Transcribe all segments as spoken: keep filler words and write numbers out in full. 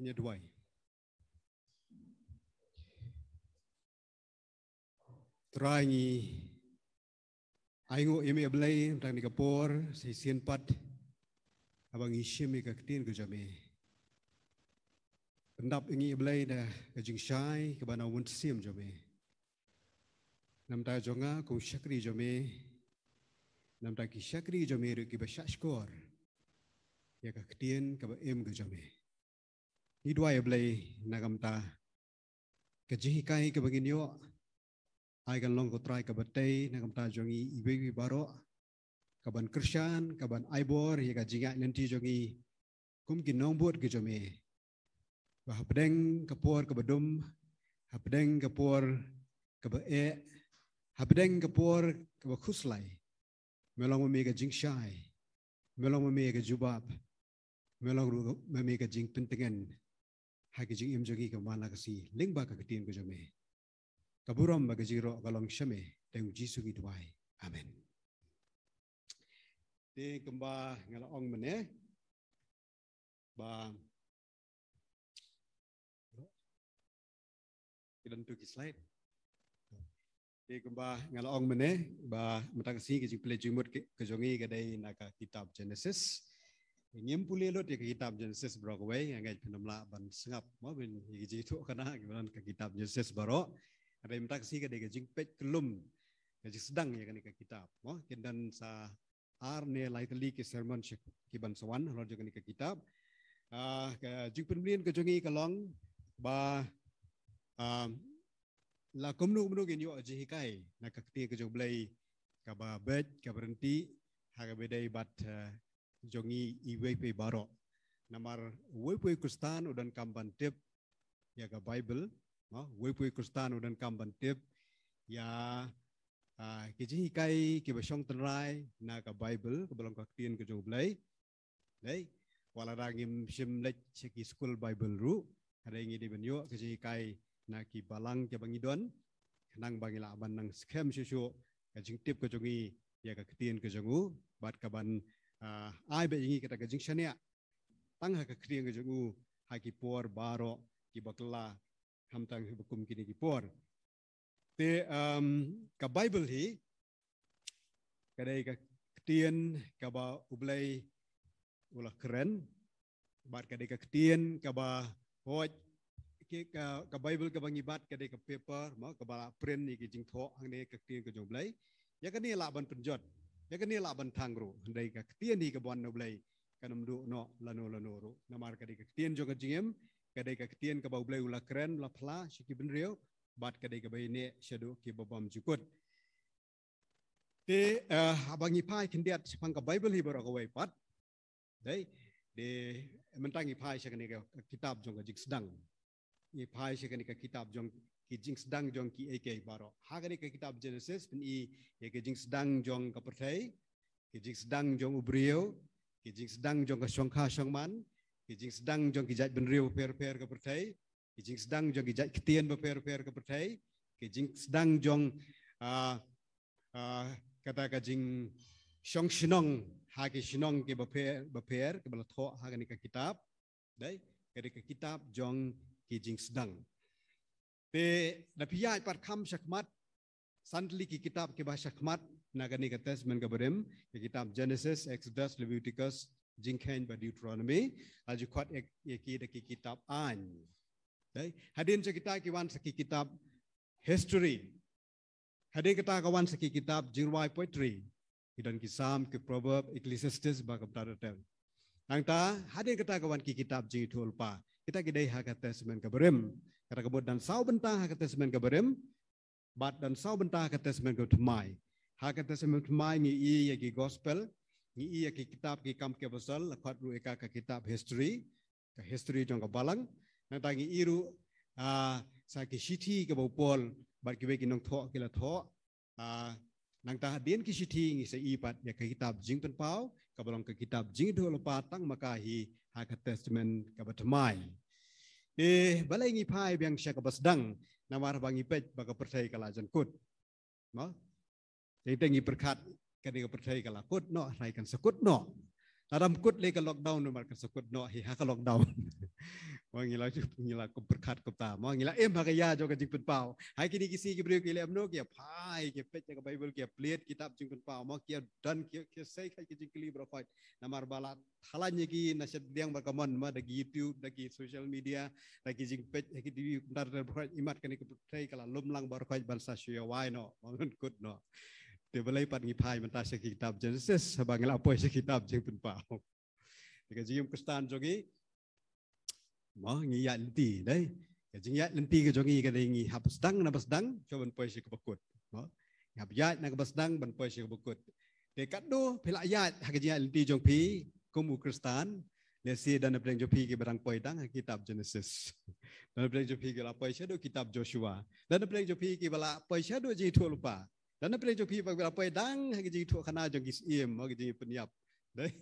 Ngi duwai. Trai, ngi ai nguh ïa me, Blei, tang ïa ka por shisien pat haba ngi shim ïa ka ktien ka jong me. Pyndap ïa ngi, Blei, da ka jingshai kaba na u Mynsiem jong me. Namar jong nga kum u shakri jong me, namar ki shakri jong me ruh kiba shahshkor ïa ka ktien kaba im ka jong me. Ngi duwai, Blei, na ka bynta ka jinghikai kaba ngin ïoh, ai kan long, ko Trai, kaba tei na ka bynta jong ngi iwei iwei baroh, kaban kyrshan, kaban ai bor ïa ka jingïaid lynti jong ngi kum ki nongbud ki jong me. Ba hapdeng ka por kaba dum, hapdeng ka por kaba eh, hapdeng ka por kaba khuslai, me long ma me ka jingshai, me long ma me ka jubab, me long ruh ma me ka jingpyntngen ha ka jingim jong ngi ka man la ka sngi lyngba ka ktien ka jong me. Ka burom bad ka jingïaroh ka long sha me, te U Jisu ngi duwai. Amen. Te kumba nga la ong mynne, ba ki don tu ki slide. Te kumba nga la ong mynne, ba mynta ka sngi ka jingpule jingmut ka jong ngi ka dei na ka kitab Genesis. Ngim pule lut ïa ka kitab Genesis baroh kawei, nga ngeit phin ym lah ban sngap mo, ban ïa ka jingïathuhkhana kiba don ha ka kitab Genesis baroh. Hynrei mynta ka sngi ka dei ka jingpeit kyllum, ka jingsdang ïa kane ka kitab mo. Kin don sa ar ne lai tylli ki sermon sha kiban sa wan halor jong kane ka kitab. Ah, ka jingpynmlien ka jong ngi ka long ba, ah, la kumno kumno ngin ïoh jinghikai na ka ktien ka jong U Blei kaba beit, kaba ryntih, ha kaba ïadei bad, ah, jong ngi iwei pa iwei baroh. Namar uwei pa uwei u Khristan u donkam ban tip ïa ka Baibl, no? Uwei pa uwei u Khristan u donkam ban tip ïa, ah, ki jinghikai kiba shong tynrai na ka Baibl, kaba long ka ktien ka jong U Blei. Dei, wat lada ngim shym leit sha ki skul Baibl ruh, hynrei ngi dei ban ïoh ka jinghikai na ki balang kiba ngi don, khnang ba ngin lah ban nang skhem shuh shuh ka jingtip ka jong ngi ïa ka ktien ka jong U, bad kaban, ah, ai beit ïa ngi kata ka jingshaniah tang ha ka ktien ka jong U ha ki por baroh kiba kylla, khamtam ha kiba kum kine ki por. Te, um, ka Baibl hi ka dei ka ktien kaba U Blei u la kren, bad ka dei ka ktien kaba, hooid, ki, ka, ka Baibl kaba ngi bat ka dei ka paper mo, kaba la print ïa ki jingthoh hangne, ka ktien ka jong U Blei. Ïa kane lah ban pynjot, ïa kane lah ban thang ruh. Hynrei ka ktien hi kaba wan na U Blei kan ym duh noh lano lano ruh. Namar ka dei ka ktien jong ka jingim, ka dei ka ktien kaba U Blei u la kren, u la phla sha ki bynriew, bad ka dei kaba ïaineh shaduh kiba bymjukut. Te, eh, haba ngi phai khyndiat shaphang ka Baibl hi baroh kawei pat, dei, dei, mynta ngi phai sha kane ka kitab jong ka Jingsdang. Ngi phai sha kane ka kitab jong ki jingsdang jong kiei kiei baroh. Ha kane ka kitab Genesis phin i ïa ki jingsdang jong ka pyrthei, ki jingsdang jong u briew, ki jingsdang jong ka shongkha shongman, ki jingsdang jong ki jait bynriew bapher bapher ka pyrthei, ki jingsdang jong ki jait ktien bapher bapher ka pyrthei, ki jingsdang jong, ah, ah, kata ka jingshong shnong ha ki shnong ki bapher bapher kiba la thoh ha kane ka kitab. Dei, ka dei ka kitab jong ki jingsdang. Te da phi ïaid pat kham shakhmat, san tylli ki kitab kiba shakhmat na kane ka Testament kaba rim, ka kitab Genesis, Exodus, Leviticus, Jingkheiñ bad Deuteronomy, la ju khot ïa, ïa ki da ki kitab aiñ. Dei, hadien jong kita ki wan sa ki kitab history. Hadien kata ka wan sa ki kitab jingrwai, poetry. Ki don ki Salm, ki Proverb, Ecclesiastes, bad kumta ter ter. Nangta, hadien kata ka wan ki kitab jingïathuhlypa. Kita ki dei ha ka Testament kaba rim. Kata ka mut don saw bynta ha ka Testament kaba rim, bad don saw bynta ha ka Testament kaba thymmai. Ha ka Testament thymmai ngi i ïa ki Gospel, ngi i ïa ki kitab ki Kam ki Apostol, la khot ruh ïa ka ka kitab history, ka history jong ka balang. Nangta ngi i ruh, ah, sa ki shithi kaba u Paul bad kiwei ki nongthoh ki la thoh. Ah, nangta hadien ki shithi ngi sa i pat ïa ka kitab Jingpynpaw, kaba long ka kitab jingïathuhlypa tang ma ka hi ha ka Testament kaba thymmai. Te balei ngi phai biang sha kaba sdang, namar ba ngi peit ba ka pyrthei ka la jan kut. Mo? Te ngi pyrkhat kane ka pyrthei ka la kut noh, hynrei kan sa kut noh. Lada ym kut lei ka lockdown, namar kan sa kut noh hi ha ka lockdown. Mo ngi la, ngi la kum pyrkhat kumta. Mo ngi la im ha ka ïa jong ka jingpynpaw. Ha kine ki sngi ki briew ki leh kumno, ki ïa phai, ki peit ïa ka Bible, ki ïa plied kitab Jingpynpaw. Mo ki ïa don, ki ïa, ki ïa sei kha ki jingkylli baroh khoit. Namar ba la thalan ïa ki na shet liang ba ka mon, mo da ki YouTube, da ki social media, da ki jingpeit ha ki T V, kumta ter baroh khoit, imat kane ka pyrthei ka la lum lang baroh khoit ban sa shu ïa wai noh, ban kut noh. Te balei pat ngi phai mynta sha ki kitab Genesis, haba ngi la poi sha kitab Jingpynpaw. Te ka jingim Khristan jong ngi, mo ngi ïaid lynti, dei. Ka jingïaid lynti ka jong ngi ka dei ngi hap sdang na ba sdang, shuwa ban poi sha kaba kut. Mo ngi hap ïaid na kaba sdang ban poi sha kaba kut. Te katno phi la ïaid ha ka jingïaid lynti jong phi kum u Khristan, lehse don na pdeng jong phi kiba dang poi tang ha kitab Genesis. Don na pdeng jong phi kiba la poi shaduh kitab Joshua. Don na pdeng jong phi kiba la poi shaduh Jingïathuhlypa. Don na pdeng jong phi pat kiba la poi tang ha ki jingïathuhkhana jong ki syiem, ha ki jingïapynïap. Dei,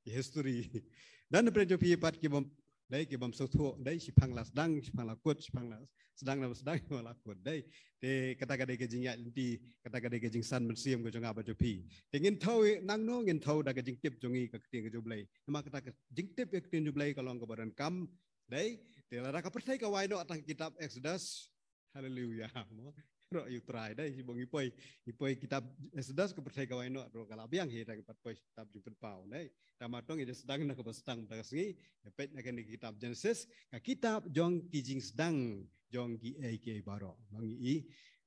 ki history. Don na pdeng jong phi pat ki bym, dei, ki bym sngewthuh, dei, shiphang la sdang, shiphang la kut, shiphang la sdang, na sdang, shiphang la kut, dei. Te kata ka dei ka jingïaid lynti, kata ka dei ka jingsan mynsiem ka jong nga bad jong phi. Te ngin thew nangno, ngin thew da ka jingtip jong ngi ka ktien ka jong U Blei. Namar kata ka jingtip ïa ka ktien jong U Blei ka long kaba donkam, dei. Te lada ka pyrthei ka wai noh tang kitab Exodus, Haleluya. Mo ro ïa U Trai, dei, shi bang ngi poi, ngi poi kitab Exodus ka pyrthei ka wai noh, ro ka la biang hi, tang pat poi kitab Jingpynpaw, dei. Tang ma tang ïa sdang na kaba sdang mynta ka sngi, ïa peit na kane ka kitab Genesis, ka kitab jong ki jingsdang jong kiei kiei baroh. Mo ngi i,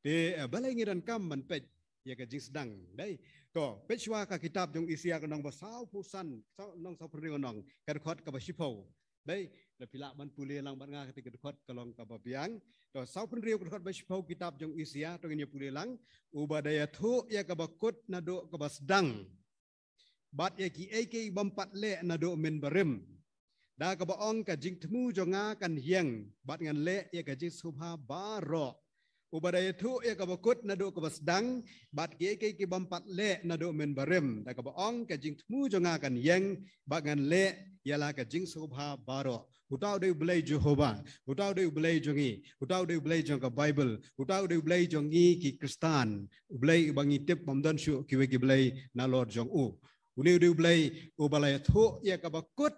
te, eh, balei ngi donkam ban peit ïa ka jingsdang, dei. To peit shuwa ka kitab jong Isaïah ka lynnong ba sawphew san, saw, lynnong sawphew hynriew, lynnong, ka dkhot kaba shiphew. Dei, lada phi lah ban pule lang bad nga, kata ka dkhot ka long kaba biang. To sawphew hynriew, ka dkhot ba shiphew kitab jong Isaïah, to ngin ïa pule lang. Uba da ïathuh ïa kaba kut naduh kaba sdang, bad ïa kiei kiei bym pat leh naduh mynbarim, da kaba ong, ka jingthmu jong nga kan ïeng, bad ngan leh ïa ka jingsngewbha baroh. Uba da ïathuh ïa kaba kut naduh kaba sdang, bad kiei kiei ki bym pat leh naduh mynbarim, da kaba ong, ka jingthmu jong nga kan ïeng, bad ngan leh ïa la ka jingsngewbha baroh. Uta u dei U Blei Jehobah, uta u dei U Blei jong ngi, uta u dei U Blei jong ka Bible, uta u dei U Blei jong ngi ki Khristan. U Blei uba ngi tip bym don shuh kiwei ki blei nalor jong u. Une u dei U Blei uba la ïathuh ïa kaba kut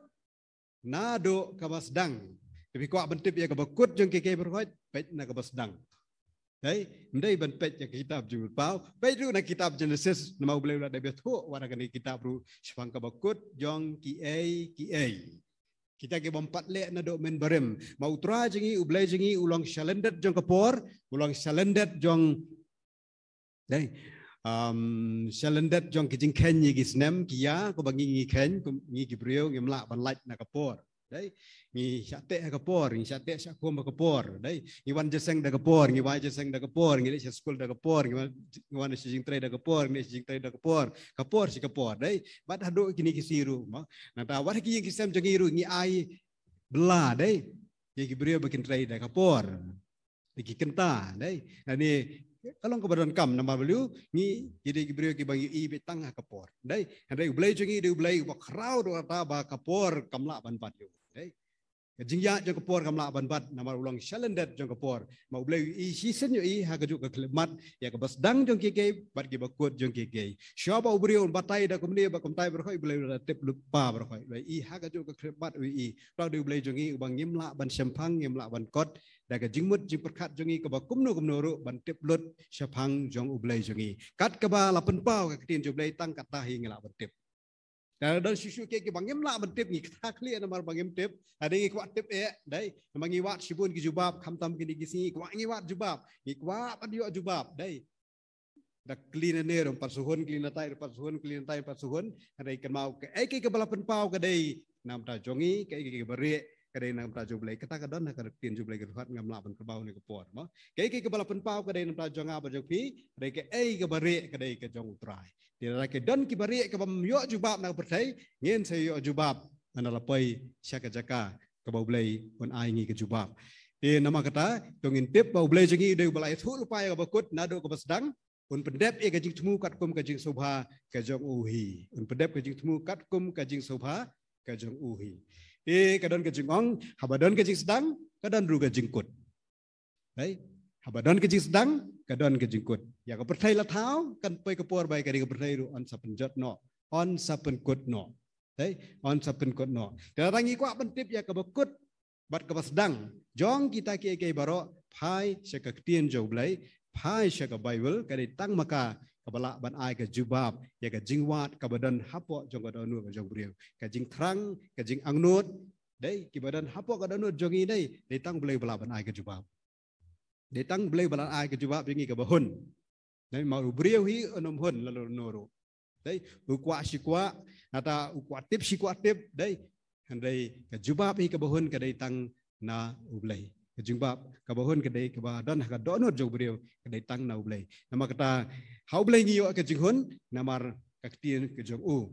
naduh kaba sdang. Te phi kwah ban tip ïa kaba kut jong kiei kiei baroh, peit na kaba sdang. Dei, ym dei ban peit ïa ka kitab Jingpynpaw, peit ruh na kitab Genesis, namar U Blei u la dep ïathuh wat ha kane ka kitab ruh shaphang kaba kut jong kiei kiei. Kita ki bym pat leh naduh mynbarim. Ma U Trai jong ngi, U Blei jong ngi, u long shalyndet jong ka por, u long shalyndet jong, dei, um, shalyndet jong ki jingkheiñ ïa ki snem ki ïa, kaba ngi, ngi kheiñ, kum ngi ki briew ngim lah ban lait na ka por. Dei, ngi shah teh ha ka por, ngi shah teh shah khum ha ka por. Dei, ngi wan jingïaseng da ka por, ngi wai jingïaseng da ka por, ngi leit sha skul da ka por, ngi wan, ngi wan sha jingtrei da ka por, ngi leit sha jingtrei da ka por. Ka por shi ka por, dei. Bad haduh kine ki sngi ruh, mo. Nangta wat ha ki ïing ki sem jong ngi ruh ngi ai bylla, dei, ïa ki briew ba kin trei da ka por. Ïa ki kynta, dei. Ani ka long kaba donkam, namar balei? Ngi, ngi dei ki briew kiba ngi ïohi beit tang ha ka por, dei. Hynrei U Blei jong ngi u dei U Blei uba khraw, ruh kata ba ka por kam lah ban bat ïa u, dei. Ka jingïaid jong ka por kam lah ban bat, namar u long shalyndet jong ka por. Ma U Blei u ïohi shisien, u ïohi ha kajuh ka khyllipmat ïa kaba sdang jong kiei kiei bad kiba kut jong kiei kiei. Shuwa ba u briew un batai da kumne bad kumtai baroh khoit, U Blei u la tip lypa baroh khoit. U la ïohi ha kajuh ka khyllipmat, u ïohi. Uta u dei U Blei jong ngi uba ngim lah ban shemphang, ngim lah ban kot da ka jingmut jingpyrkhat jong ngi kaba kumno kumno ruh ban tip lut shaphang jong U Blei jong ngi. Kat kaba la pynpaw ka ktien jong U Blei, tang kata hi ngi lah ban tip. Te don shuh shuh kiei kiba ngim lah ban tip, ngi kata khlieh namar ba ngim tip. Hynrei ngi kwah tip eh, dei. Namar ngi wad shibun ki jubab, khamtam kine ki sngi, ngi kwah, ngi wad jubab, ngi kwah ban ïoh jubab, dei. Da kylli nangne ruh ym pat shu hun, kylli natai ruh ym pat shu hun, kylli natai ym pat shu hun. Hynrei kynmaw, kaei kaei kaba la pynpaw ka dei na ka bynta jong ngi, kaei kaei kaba rieh ka dei na ka bynta jong U Blei. Kata ka don ha ka ktien jong U Blei, ka dkhot ngam lah ban kynmaw ne ka por, mo. Kaei kaei kaba la pynpaw ka dei na ka bynta jong nga bad jong phi, hynrei kaei kaba rieh ka dei ka jong U Trai. Te lada ki don kiba rieh kaba ym ïoh jubab na ka pyrthei, ngin sa ïoh jubab haba la poi sha ka jaka kaba U Blei un ai ngi ka jubab. Te namar kata, to ngin tip ba U Blei jong ngi u dei uba la ïathuh lypa ïa kaba kut naduh kaba sdang, un pyndep ïa ka jingthmu katkum ka jingsngewbha ka jong u hi. Un pyndep ka jingthmu katkum ka jingsngewbha ka jong u hi. Te ka don ka jingong, haba don ka jingsdang, ka don ruh ka jingkut. Dei, haba don ka jingsdang, ka don ka jingkut. Ïa ka pyrthei la thaw, kan poi ka por ba ïa ka dei ka pyrthei ruh yn sa pynjot noh, yn sa pynkut noh. Dei, yn sa pynkut noh. Te lada ngi kwah ban tip ïa kaba kut bad kaba sdang jong kita kiei kiei baroh phai sha ka ktien jong U Blei, phai sha ka Baibl, ka dei tang ma ka kaba lah ban ai ka jubab ïa ka jingwad kaba don hapoh jong ka dohnud jong u briew. Ka jingthrang, ka jingangnud, dei kiba don hapoh ka dohnud jong ngi, dei, dei tang U Blei ba lah ban ai ka jubab. Dei tang U Blei ba lah ai ka jubab ïa ngi kaba hun. Dei, ma u briew hi un ym hun lano lano ruh. Dei, u kwah shi kwah, nata u kwah tip shi kwah tip, dei. Hynrei ka jubab hi kaba hun ka dei tang na U Blei. Ka jubab kaba hun ka dei kaba don ha ka dohnud jong u briew ka dei tang na U Blei. Namar kata, ha U Blei ngi ïoh ka jinghun, namar ka ktien ka jong u.